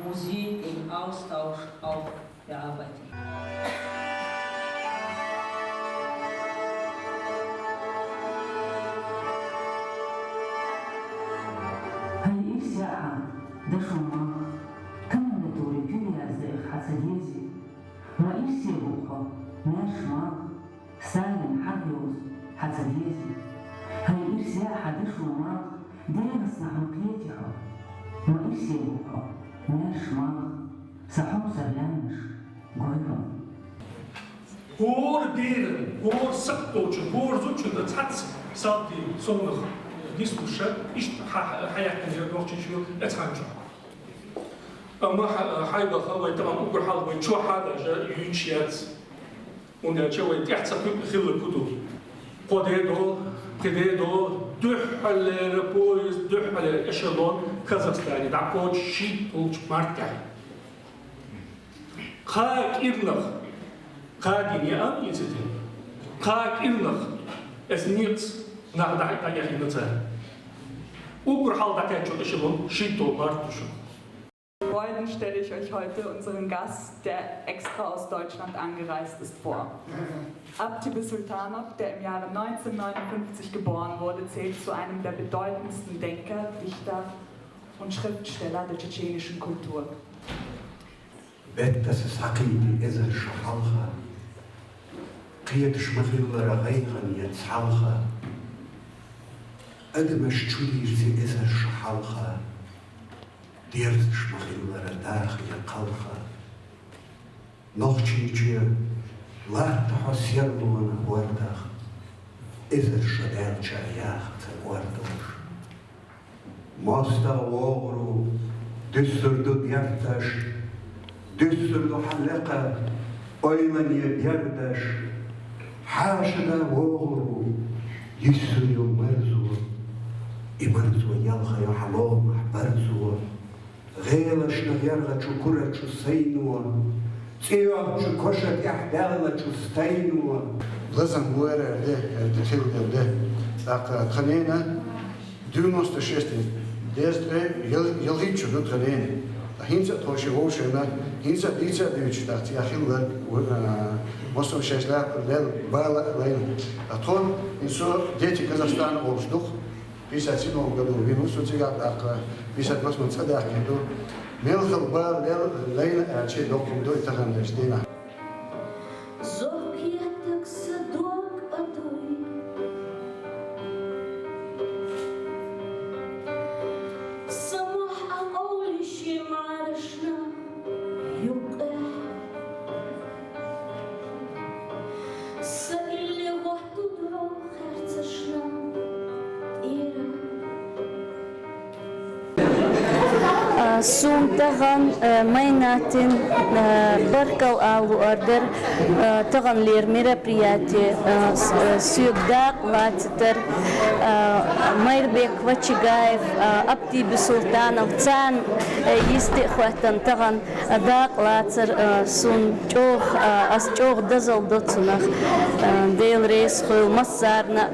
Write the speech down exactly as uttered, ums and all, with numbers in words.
Musik im Austausch aufbearbeitet. Хьай ирсе хьа дашо малх, таманна тури куьг язда их хьа ца дези. Ма ирсе бу хьо, маьрша малх, Сталин хьагъ йовз хьа ца дези. Хьай ирсе хьа дашо малх, дегӀаца нахьа кхети хьо. Ма ирсе бу хьо, маьрша малх, са хьовсар лаьмнаш гойхьо. ХӀора беран, хӀора сакхточун, хӀора зудчун да цхьацца салтий совнах нислуша, иштта хьа-, хьа-, хьаяьккхина яр нохчийчу эцхьанчу. Амма хьа-, хьайбаха вай тамам угар хьалха вай чохь а даже юьйцуш яц. ХӀунда аьлча вай тӀехь ца кхуьу хилла куту. Кхо де долу, пхи де долу, дуьххьаллера поезд, дуьххьаллера эшелон Казахстане дӀакхочуш шийтта долчу мартехь. Кхаа кӀирнах, кхаа дин яа инцидент. Кхаа кӀирнах эс некъаца нах дӀа-, дӀаяхийна цара. Уггар хьалха дӀакхаьчча эшелон шийтта долу март ду шу. Freuden stelle ich euch heute unseren Gast, der extra aus Deutschland angereist ist, vor. Abtibi Sultanov, der im Jahre neunzehnhundertneunundfünfzig geboren wurde, zählt zu einem der bedeutendsten Denker, Dichter und Schriftsteller der tschetschenischen Kultur. Беттаса схьакхийти эзар шо хьалха, кхеташ ма хиллара гӀайгӀане цхьалха. Адамаш чу дийрзи эзар шо хьалха, дерзаш ма хиллара даха я кхалха. Нохчийчоь латта хьо серлонан хӀордах, эзар шо даьлча яха ца кӀордош. МостагӀа вогӀур ву, дуьсур ду берташ, дуьсур ду хьан лекха ойлане бердаш. Хьаша да вогӀур ву, йиссур ю марзо, и марзо елха ю хьан ломахь барзо. ГӀелашна гӀергӀачу курачу сайно, цӀе йоцчу коша тӀехь даьллачу стайно. Лазам ву эр де, эр де, хилла эр де. ТӀаккха тхан нена девяносто шесть дезткъе ял-, ялхитта шо ду тхан нена. ТӀаккха хӀинца а тхо шен вовшашна, хӀинца а дийца а дуьйцуш, тӀаккха цигахь хилла, а, массо а шаьш лаьппар лел бала а лайна. ТӀаккха тхо, хӀинца со «Дети Казахстана» олуш ду-кх. Пятьдесят седьмом году вина ву со цигахь, тӀаккха пятьдесят восьмом цӀа даьккхина ду. Мелхал бала лел-, лайна аьлча, доккха ду и тахана дерш дийнахь. Зохкетаг са дог а дуй. Са мохь а къовлуш и марашна юккъехь. Са илли гӀотту догӀу харцашна тӀера. А, суна тахана, а, Майнатин, а, баркалла ала луардара, а, таханлера мероприяти, а, с-, а, соьга дакъа лацитар, а, Майрбек Вачагаев, а, Абти Бисултанов, царна, а, йисте а хӀоьттина тахана, а, дакъа лацар, а, суна чӀогӀа, а, ас чӀогӀа дозалла до цунах, а, Дела реза хуьлда массарна.